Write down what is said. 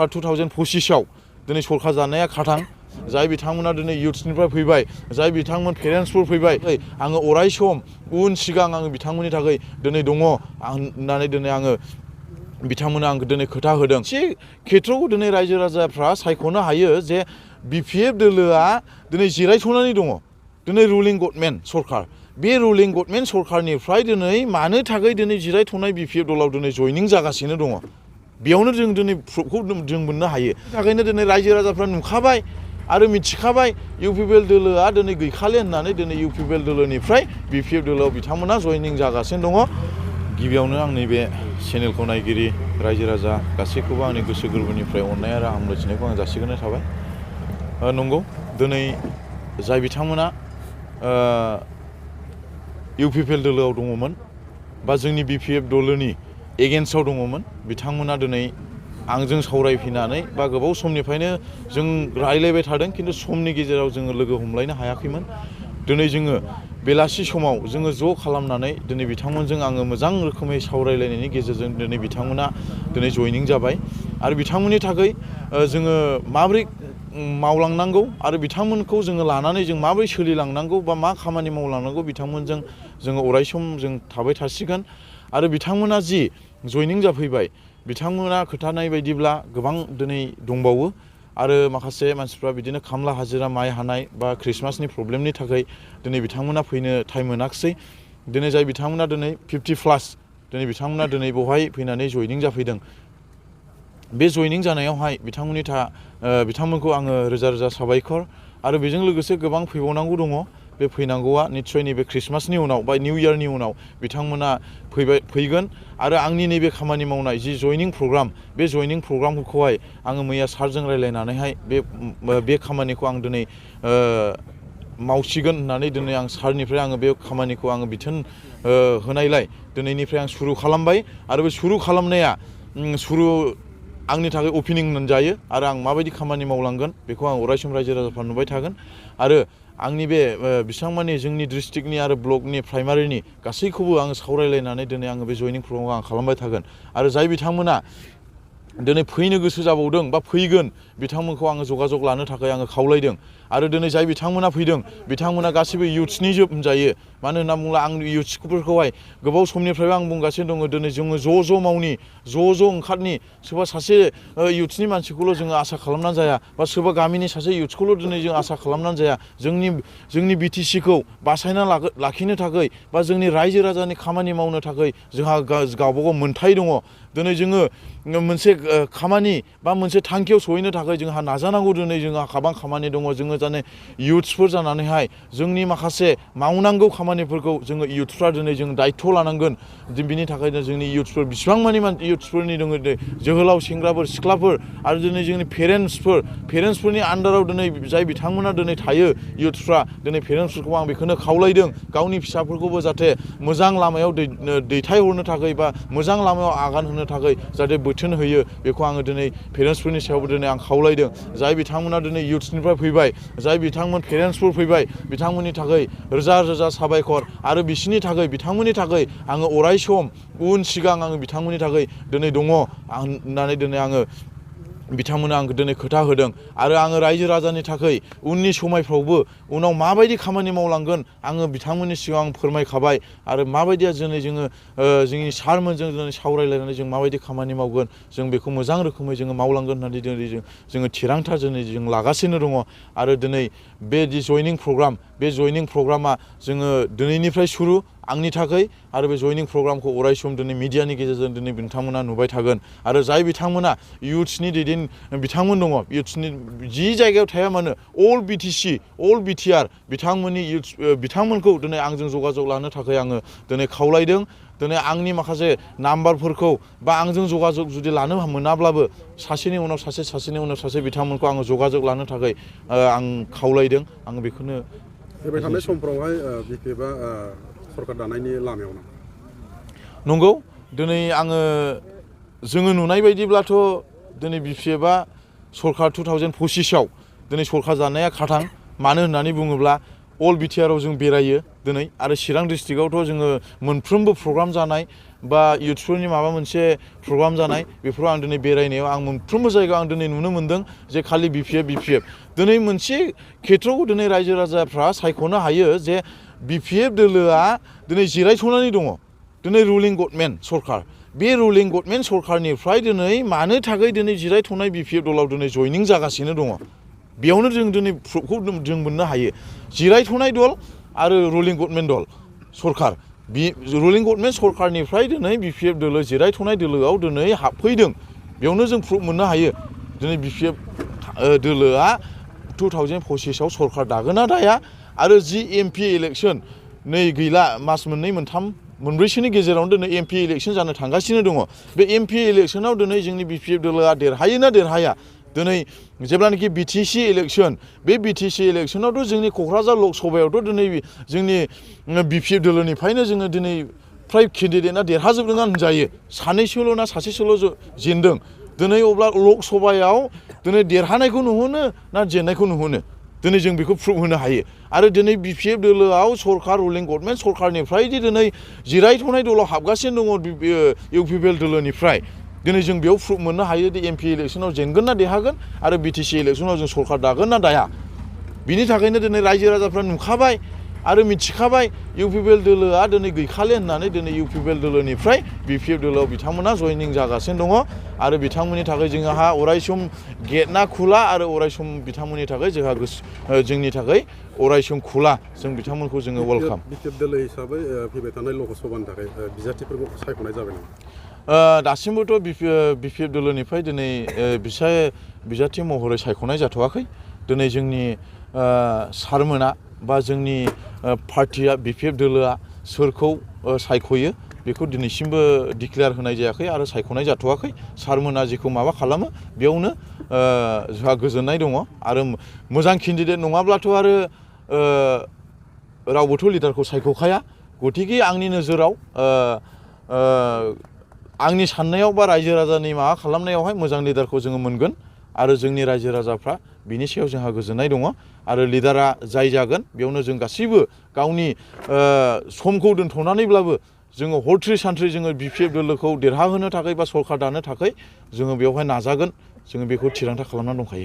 2025 दिनै सरकार जानाया खाथां जाय बिथांमोना दिनै इयुथ्सनिफ्राय फैबाय जाय बिथांमोन पेरेन्टसफोर फैबाय आङो अराय सम उन सिगां आङो बिथांमोननि थाखाय दिनै दङ होननानै दिनै आङो बिथांमोना आंखौ दिनै खोथा होदों एसे खेथ्रआव दिनै रायजो राजाफ्रा सायख'नो हायो जे बिपिएफ दोलोआ दिनै जिरायथ'नानै दङ दिनै रुलिं गभर्नमेन्ट सरकार बे रुलिं गभर्नमेन्ट सरकारनिफ्राय दिनै मानो थाखाय दिनै जिरायथ'नाय बिपिएफ दलाव दिनै जयनिं जागासिनो दङ बेयावनो जों दिनै प्रुफखौ जों मोननो हायो थाखायनो दिनै रायजो राजाफ्रा नुखाबाय आरो मिथिखाबाय इउपिपिएल दोलोआ दिनै गैखाले होननानै दिनै इउपिपिएल दोलोनिफ्राय बिपिएफ दोलोआव बिथांमोना जयनिं जागासिनो दङ गिबियावनो आंनि बे चेनेलखौ नायगिरि रायजो राजा गासैखौबो आंनि गोसो गोरबोनिफ्राय अननाय आरो हामलायथिनायखौ आं जासिग्रोनाय थाबाय नंगौ दिनै जाय बिथांमोना इउपिपिएल दोलोआव दङमोन बा जोंनि बिपिएफ दोलोनि एगेन्स्टआव दङमोन बिथांमोना दिनै आंजों सावरायफैनानै बा गोबाव समनिफ्रायनो जों रायलायबाय थादों खिन्थु समनि गेजेराव जोङो लोगो हमलायनो हायाखैमोन दिनै जोङो बेलासि समाव जोङो ज' खालामनानै दिनै बिथांमोनजों आङो मोजां रोखोमै सावरायलायनायनि गेजेरजों दिनै बिथांमोना दिनै जयनिं जाबाय आरो बिथांमोननि थाखाय जोङो माबोरै मावलांनांगौ आरो बिथांमोनखौ जोङो लानानै जों माबोरै सोलिलांनांगौ बा मा खामानि मावलांनांगौ बिथांमोनजों जोङो अरायसम जों थाबाय थासिगोन आरो बिथांमोना जि जयनिं जाफैबाय बिथांमोना खोथानाय बायदिब्ला गोबां दिनै दंबावो आरो माखासे मानसिफ्रा बिदिनो खामला हाजिरा माइ हानाय बा ख्रिस्टमासनि प्रब्लेमनि थाखाय दिनै बिथांमोना फैनो टाइम मोनाखिसै दिनै जाय बिथांमोना दिनै 50+ दिनै बिथांमोना दिनै बेवहाय फैनानै जयनिं जाफैदों बे जयनिं जानायावहाय बिथांमोनखौ आङो रोजा रोजा साबायखर आरो बेजों लोगोसे गोबां फैबावनांगौ दङ बे फैनांगौआ निस्सय नैबे ख्रिस्टमासनि उनाव बा निउ इयारनि उनाव बिथांमोना फैगोन आरो आंनि नैबे खामानि मावनाय जि जयनिं प्रग्राम बे जयनिं प्रग्रामखौहाय आङो मैया सारजों रायलायनानैहाय बे खामानिखौ आं दिनै मावसिगोन होननानै दिनै आं सारनिफ्राय आङो बे खामानिखौ आङो बिथोन होनायलाय दिनैनिफ्राय आं सुरु खालामबाय आरो बे सुरु खालामनाया आंनि थाखाय अपेनिं होनजायो आरो आं माबायदि खामानि मावलांगोन बेखौ आं अरायसम रायजो राजाफ्रा नुबाय थागोन आरो आंनि बे बिथांमोननि जोंनि डिस्ट्रिक्टनि आरो ब्लकनि प्राइमारिनि गासैखौबो आङो सावरायलायनानै दिनै आङो बे जयनिं प्रग्रामखौ आं खालामबाय थागोन आरो जाय बिथांमोना दिनै फैनो गोसो जाबावदों बा फैगोन बिथांमोनखौ आङो जगाजग लानो थाखाय आङो खावलायदों आरो दिनै जाय बिथांमोना फैदों बिथांमोना गासैबो इयुथ्सनि जोब होनजायो मानो होनना बुङोब्ला आं इयुथ्सफोरखौहाय गोबाव समनिफ्रायबो आं बुंगासिनो दङ दिनै जोङो ज' मावनि ज' ओंखारनि सोरबा सासे इयुथ्सनि मानसिखौल' जोङो आसा खालामनानै जाया बा सोरबा गामिनि सासे इयुथ्सखौल' दिनै जों आसा खालामनानै जाया जोंनि बिटिसिखौ बासायना लाखिनो थाखाय बा जोंनि रायजो राजानि खामानि मावनो थाखाय जोंहा गावबागाव मोन्थाय दङ दिनै जोङो मोनसे खामानि बा मोनसे थांखियाव सहैनो थाखाय जोंहा नाजानांगौ दिनै जोंहा गोबां खामानि दङ जोङो जाने इयुथ्सफोर जानानैहाय जोंनि माखासे मावनांगौ खामानिफोरखौ जोङो इयुथ्सफ्रा दिनै जों दायथ' लानांगोन बिनि थाखायनो जोंनि इयुथ्सफोर बेसेबां मानि इयुथ्सफोरनि दङ जोहोलाव सेंग्राफोर सिख्लाफोर आरो दिनै जोंनि पेरेन्टसफोरनि आन्दाराव दिनै जाय बिथांमोना दिनै थायो इयुथ्सफ्रा दिनै पेरेन्टसफोरखौ आं बेखौनो खावलायदों गावनि फिसाफोरखौबो जाहाथे मोजां लामायाव दैथायहरनो थाखाय बा मोजां लामायाव आगान होनो थाखाय जाहाथे बोथोन होयो बेखौ आङो दिनै पेरेन्टसफोरनि सायावबो दिनै आं खावलायदों जाय बिथांमोना दिनै इयुथ्सनिफ्राय फैबाय जाय बिथांमोन पेरेन्टसफोर फैबाय बिथांमोननि थाखाय रोजा रोजा साबायखर आरो बिथांमोननि थाखाय आङो अराय सम उन सिगां आङो बिथांमोननि थाखाय दिनै दङ होननानै दिनै आङो बिथांमोना आंखौ दिनै खोथा होदों आरो आङो रायजो राजानि थाखाय उननि समायफ्रावबो उनाव माबायदि खामानि मावलांगोन आङो बिथांमोननि सिगां फोरमायखाबाय आरो माबायदिया जोङो जोंनि सारमोनजों दिनै सावरायलायनानै जों माबायदि खामानि मावगोन जों बेखौ मोजां रोखोमै जोङो मावलांगोन होननानै दिनै जोङो थिरांथा जों लागासिनो दङ आरो दिनै बे जि जयनिं प्रग्राम बे जयनिं प्रग्रामा जोङो दिनैनिफ्राय सुरु आंनि थाखाय आरो बे जयनिं प्रग्रामखौ अरायसम दिनै मिडियानि गेजेरजों दिनै बिथांमोना नुबाय थागोन आरो जाय बिथांमोना इयुथ्सनि बिथांमोन दङ इयुथ्सनि जि जायगायाव थाया मानो अल बिटिसि अल बिटिआर बिथांमोनखौ दिनै आंजों जगाजग लानो थाखाय आङो दिनै खावलायदों दिनै आंनि माखासे नाम्बारफोरखौ बा आंजों जगाजग जुदि लानो मोनाब्लाबो सासेनि उनाव सासे बिथांमोनखौ आङो जगाजग लानो थाखाय आं खावलायदों आं बेखौनो फैबाय थानाय समफ्रावहाय बिपिएफआ सरकार दानायनि लामायाव नामा नंगौ दिनै जोङो नुनाय बायदिब्लाथ' दिनै बिपिएफआ सरकार 2025 दिनै सरकार जानाया खाथां मानो होननानै बुङोब्ला अल बिटिआरआव जों बेरायो दिनै आरो चिरां डिस्ट्रिक्टआवथ' जोङो मोनफ्रोमबो प्रग्राम जानाय बा इयुथ्सफोरनि माबा मोनसे प्रग्राम जानाय बेफोराव आं दिनै बेरायनायाव आं मोनफ्रोमबो जायगायाव आं दिनै नुनो मोन्दों जे खालि बिपिएफ दिनै मोनसे खेथ्रआव दिनै रायजो राजाफ्रा सायख'नो हायो जे बिपिएफ दोलोआ दिनै जिरायथ'नानै दङ दिनै रुलिं गभर्नमेन्ट सरकार बे रुलिं गभर्नमेन्ट सरकारनिफ्राय दिनै मानो थाखाय दिनै जिरायथ'नाय बिपिएफ दलाव दिनै जयनिं जागासिनो दङ बेयावनो जों दिनै प्रुफखौ जों मोननो हायो जिरायथ'नाय दल आरो रुलिं गभर्नमेन्ट दल सरकार रुलिं गभर्नमेन्ट सरकारनिफ्राय दिनै बिपिएफ दोलो जिरायथ'नाय दोलोआव दिनै हाबफैदों बेयावनो जों प्रुफ मोननो हायो दिनै बिपिएफ दोलोआ 2025आव सरकार दागोन ना दाया आरो जि एमपि इलेक्सन नै गैला मास मोननै मोनथाम मोनब्रैसोनि गेजेरावनो दिनै एमपि इलेक्सन जानो थांगासिनो दङ बे एमपि इलेक्सनाव दिनै जोंनि बिपिएफ दोलोआ देरहायो ना देरहाया दिनै जेब्लानाखि बिटिसि इलेक्सन बे बिटिसि इलेक्सनावथ' जोंनि क'क्राझार लकसभायावथ' दिनै जोंनि बिपिएफ दोलोनिफ्रायनो जोङो दिनै फ्राय केन्डिडेटआ देरहाजोबदों होनजायो सानैसोल' ना सासेसोल' जेनदों दिनै अब्ला लकसभायाव दिनै देरहानायखौ नुहुनो ना जेननायखौ नुहुनो दिनै जों बेखौ प्रुफ होनो हायो आरो दिनै बिपिएफ दोलोआव सरकार रुलिं गभर्नमेन्ट सरकारनिफ्राय दिनै जिरायथ'नाय दलाव हाबगासिनो दङ इउपिपिएल दोलोनिफ्राय दिनै जों बेयाव प्रुफ मोननो हायो दि एमपि इलेक्सनाव जेनगोन ना देरहागोन आरो बिटिसि इलेक्सनाव जों सरकार दागोन ना दाया बिनि थाखायनो दिनै रायजो राजाफ्रा नुखाबाय आरो मिथिखाबाय इउपिपिएल दोलोआ दिनै गैखाले होननानै दिनै इउपिपिएल दोलोनिफ्राय बिपिएफ दोलोआव बिथांमोना जयनिं जागासिनो दङ आरो बिथांमोननि थाखाय जोंहा अरायसम गेटआ खुला आरो अरायसम बिथांमोननि थाखाय जोंहा जोंनि थाखाय अरायसम खुला जों बिथांमोनखौ जोङो वेलकाम बिपिएफ दोलो हिसाबै फैबाय थानाय लकसभानि थाखाय बिजाथिफोरखौ सायख'नाय जाबाय नामा दासिमबोथ' बिपिएफ दोलोनिफ्राय दिनै बिजाथि महरै सायख'नाय जाथ'वाखै दिनै जोंनि सारमोना बा जोंनि पार्टिया बिपिएफ दोलोआ सोरखौ सायख'यो बेखौ दिनैसिमबो डिक्लेयार होनाय जायाखै आरो सायख'नाय जाथ'वाखै सारमोना जेखौ माबा खालामो बेयावनो जोंहा गोजोननाय दङ आरो मोजां केन्डिडेट नङाब्लाथ' आरो रावबोथ' लिडारखौ सायख'खाया गतिके आंनि नोजोराव आंनि साननायाव बा रायजो राजानि माबा खालामनायावहाय मोजां लिडारखौ जोङो मोनगोन आरो जोंनि रायजो राजाफ्रा बिनि सायाव जोंहा गोजोननाय दङ आरो लिडारा जाय जागोन बेयावनो जों गासैबो गावनि समखौ दोनथ'नानैब्लाबो जोङो हरथ्रि सानथ्रि जोङो बिपिएफ दोलोखौ देरहाहोनो थाखाय बा सरकार दानो थाखाय जोङो बेवहाय नाजागोन जोङो बेखौ थिरांथा खालामनानै दंखायो